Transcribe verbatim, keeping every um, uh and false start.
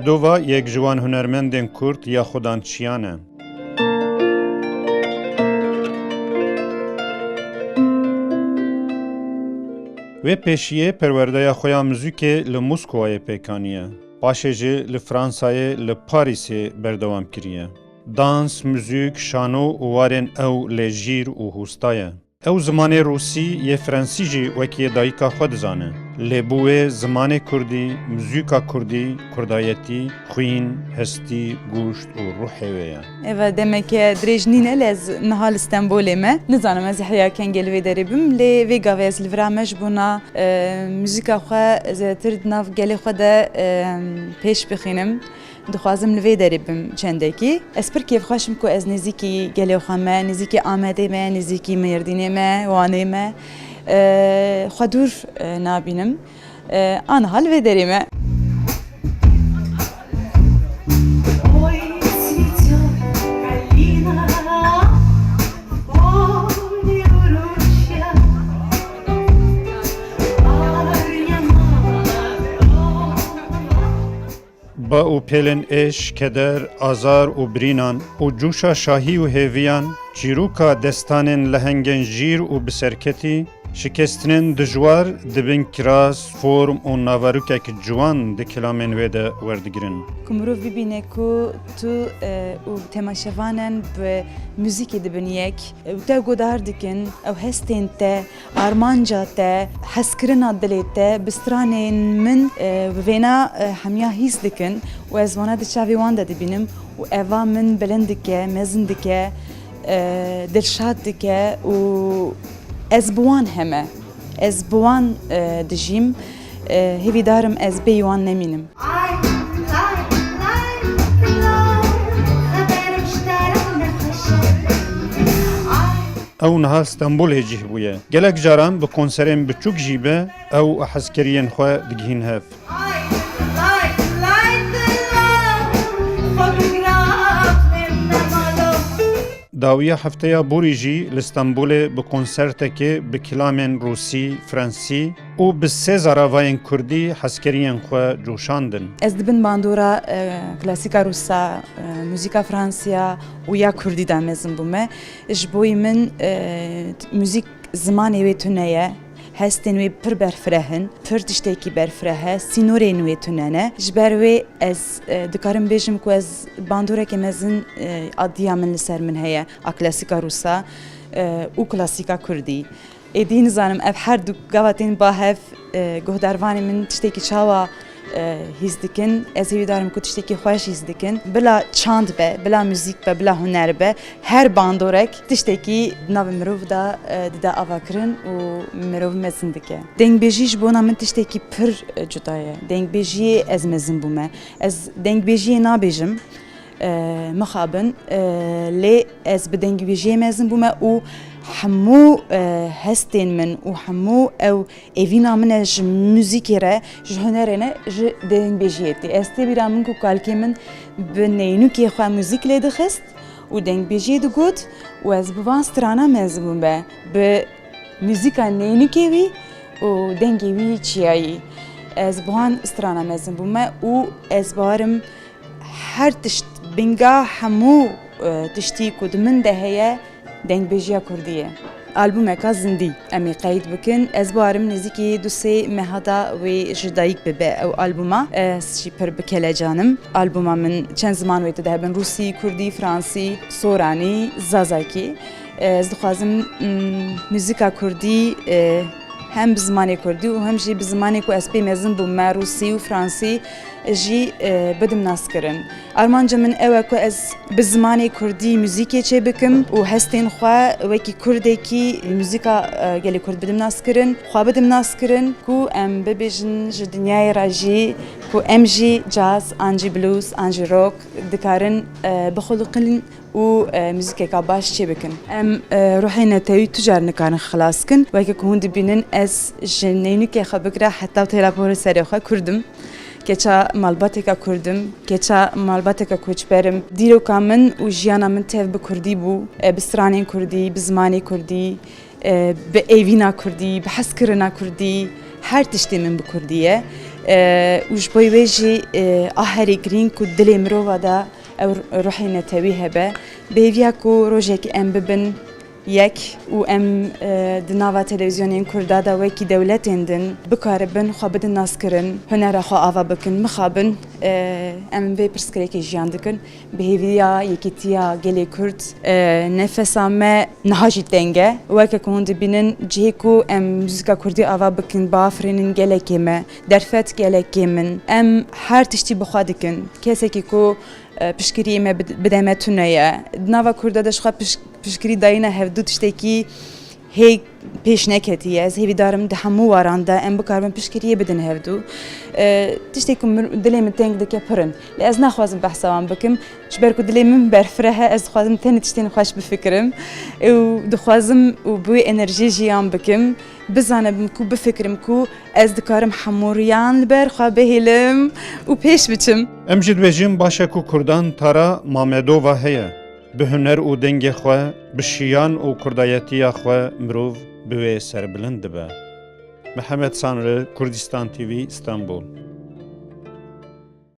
Dova yek ji wan hunermendên kurd ya Xudan Çiyan e. Wê pêşiyê perwerdeya xwe ya muzîkê li Moskowayê pêk aniye. Paşê jî li Fransayê li Parîsê berdewam kiriye. Dans, muzîk, şano û warên ew lê jîr û hûsta ye. Ew zimanê rûsî yê frensî jî wekî yê dayika xwe dizane. Lê bo wê zimanê kurdî, muzîka kurdî, kurdayetî, xwîn, hestî, goşt û ruhê wê ye. Eva demeke dirêj nîne, lê ez niha li Stenbolê me. Nizanim ez ê heya kengê li vê derê bim, lê vê gavê ez li vira me ji bona, e, muzîka xwe zêdetir di nav gelê xwe de, e, pêş bixînim. Dixwazim li vê derê bim çendekî. Ez pir kêfxweş im ku ez nêzîkî gelê xwe me, nêzîkî Amedê me, nêzîkî Mêrdînê me, Wanê me, e, xwe dûr, e, nabînim. E, aniha li vê derê me. Ba û pêlên êş, keder, azar û birînan û coşa şahî û hêviyan, çîroka destanên lehengên jîr û biserketî, şikestinên dijwar di bin kiras, form û naverokek ciwan di kilamên wê de werdigirin. Ku mirov bibîne ku tu, e, û temaşevanên bi muzîkê dibin yek, û te guhdar dikin, ew hestên te, armanca te, hezkirina dilê te bi stranên min, e, bi vêna, e, hemiya hîs dikin û ez wana di çavê wan de dibînim û eva min bilind dike, mezin dike, e, dilşad dike û ez bi wan heme, ez bi wan, e, dijîm, e, hêvîdar im ez bêyî wan nemînim. Ew niha Stenbolê cih bûye. Gelek caran bi konserên biçûk jî be, ew û hezkeriyên xwe digihîn hev. Dawiya hefteya borî jî li Stenbolê bi konsertekê bi kilamên rûsî, fransî, û bi sê zaravayên kurdî hezkeriyên xwe coşandin. Ez di bin bandora, e, klasîka rûsa, e, muzîka fransiya û ya kurdî de mezin bûme. Ji bo min, e, muzîk zimanê wê tune ye, hestên wê pir berfireh in, pir tiştekî berfireh e, sînorên wê tune ne. Ji ber wê ez, e, dikarim bêjim ku ez bandoreke mezin, e, a diya min li ser min heye, a klasîka rûsa, e, û klasîka kurdî. Êdî nizanim ev her du gava tên ba hev, e, guhdarvanê min tiştekî çawa, e, hîs dikin. Ez hêvîdar im ku tiştekî xweş hîs dikin. Bila çand be, bila muzîk be, bila huner be, her bandorek tiştekî di navê mirov de, e, dide avakirin û mirov mezin dike. Dengbêjî ji bona min tiştekî pir, e, cuda ye. Dengbêjiyê ez mezin bûme. Ez dengbêjiyê nabêjim. E, mixabin, e, lê ez bi dengbêjiyê mezin bûme û hemû, e, hestên min û hemû ew êvîna min e ji muzîkê re, ji hunerê ne, ji dengbêjiyê tê. Ez tê bîra min ku kalkê min bi neynûkê xwe muzîk lê dixist û dengbêjiyê digot û ez bi van strana mezin bûme, bi muzîka neynûkê wî û dengê wî çiyayî. Ez bi wan strana mezin bûme û ez barim her tişt, binga hemû, e, tiştî ku di min de heye, dengbêjiya kurdî ye. Albûmeka zindî em ê qeyd bikin. Ez barim nêzîkî du sê meha da wê ji dayik bibe ew albûma. Ez jî pir bi kelecan im. Albûma min çend ziman wê tê de hebin, rûsî, kurdî, fransî, soranî, zazakî. Ez dixwazim, mm, muzîka kurdî, e, hem bi zimanê kurdî û hem jî bi zimanê ku ez pê mezin bûme, rûsî û fransî, jî, e, bidim naskirin. Armanca min ew e ku ez bi zimanê kurdî muzîkê çê bikim û hestên xwe wekî kurdekî muzîka, e, gelê kurd bidim naskirin, xwe bidim naskirin ku em bibêjin ji dinyayê re jî ku em jî caz an jî blues an jî rock dikarin, e, bixuliqin û, e, muzîkeka baş çê bikin. Em, e, ruhê netewî tu car nikarin xilas kin. Weke ku hûn dibînin, ez ji neynûkê xwe bigire heta têla porê serê xwe kurd im. Keça malbateka kurd im, keça malbateka koçber im. Dîroka min û jiyana min tev bi kurdî bû, e, bi stranên kurdî, bi zimanê kurdî, e, bi êvîna kurdî, bi hezkirina kurdî, her tiştê min bi kurdî ye. E, û ji bo wê jî, e, a herî girîng ku dilê mirova de ew ruhê netewî hebe. Bi hêviya ku rojek em bibin yek û em, e, di nava televîzyonên Kurda de wekî dewletên din bikaribin xwe bidin naskirin, hunera xwe ava bikin, mixabin, e, em vê pirsgirêkê jiyan dikin. Bi hêviya yekîtiya gelê Kurd, e, nefesa me niha jî teng e. Weke ku hûn dibînin, cihê ku em muzîka Kurdî ava bikin, biafirînin gelekê me, derfet gelekê min. Em her tiştî bi xwe dikin. Kesekî ku, e, piştgiriyê me bid-, bide me tune ye. Di nava Kurda de ji xwe piş-, piştgirî dayîna hevdû tiştekî hê pêş neketiye. Ez hêvîdar im di hemû waran de em bikaribin piştgiriyê bidin hevdû. E, tiştê ku mir-, dilê min teng dike pir in. Lê ez naxwazim behsa wan bikim. Ji ber ku dilê min berfireh e, ez dixwazim tenê tiştên xweş bifikirim. Û dixwazim û bi wê enerjiyê jiyan bikim. Bizanibim ku, bifikirim ku ez dikarim hemû riyan li ber xwe bihêlim û pêş biçim. Em jî dibêjin, baş e ku Kurdan tara Mamedova heye. Bi huner û dengê xwe, bi şiyan û kurdayetiya xwe mirov bi wê serbilind dibe. Mihemed Sanri, Kurdistan T V, Stenbol.